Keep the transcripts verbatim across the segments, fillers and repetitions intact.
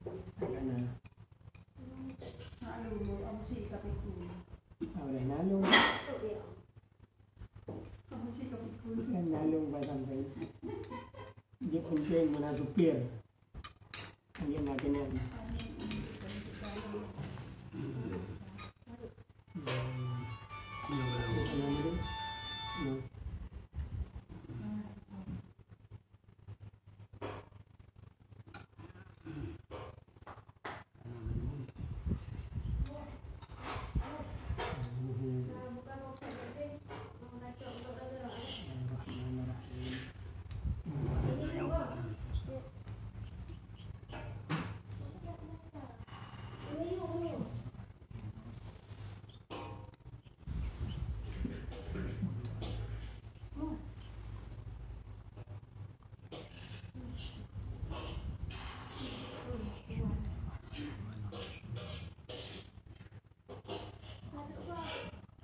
Agak na. Awak dah nalung. Kan nalung buat sampai. Dia penting mana supir. Dia nak kena. Hmm. Dia kena dulu. Hmm.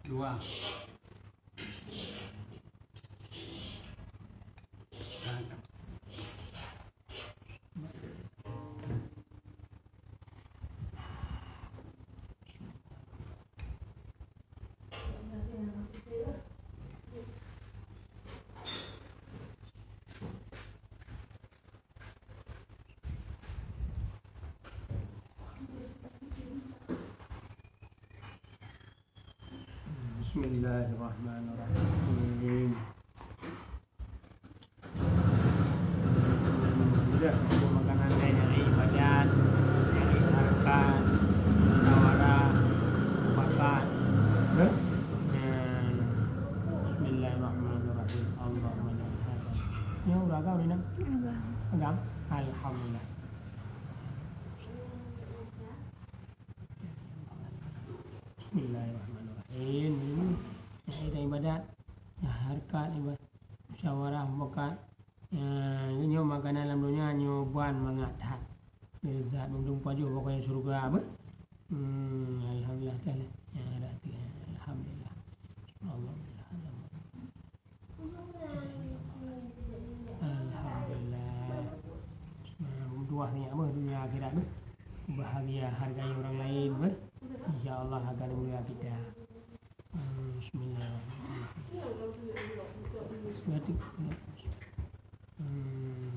Dua. Bismillahirrahmanirrahim. Sudah, untuk makanan lain, nyari ibadat, nyari harkat, musyawarah, mufakat. Hah? Nah, bismillahirrahmanirrahim. Allahumma la ilaha illa anta. Nyoe ureueng agam ni, nah? Agam. Agam. Alhamdulillah. Bismillahirrahmanirrahim. Nyang ibadat, nyang harkat, ibadat, musyawarah, mufakat. Nyoe makanan lam donya nyoe ban mangat that. Lezat mandum pajoh pokoknya syurga apa? Hmm, alhamdulillah kan. Ya, ada hati. Alhamdulillah. Alhamdulillah. Alhamdulillah. Nah, dua ni apa dunia akhirat tu? Bahagia hargai orang lain apa? Insya Allah akan mulia kita. Hmm, bismillahirrahmanirrahim. Berarti, hmm,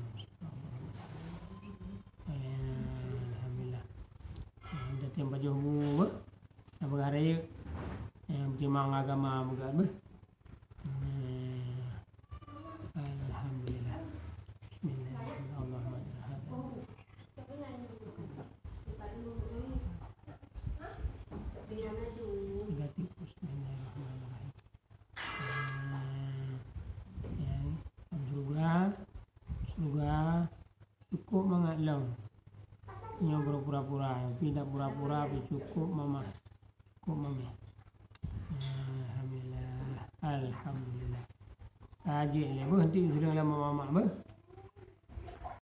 alhamdulillah. Hmm, datang pajoh bu, apa? Apa hari? Yang bertimang agama bukan apa? Hmm. Alhamdulillah. Bismillahirrahmanirrahim. Negatif. Bismillahirrahmanirrahim. Hmm. Ya, syurga, syurga. Cukup mangat lom. Nyoe pura-pura, tapi dak pura-pura, tapi cukup mamah. Cukup mamah. Alhamdulillah. Alhamdulillah. Ajik lé, beuh, nanti sedang lama mamak, beuh.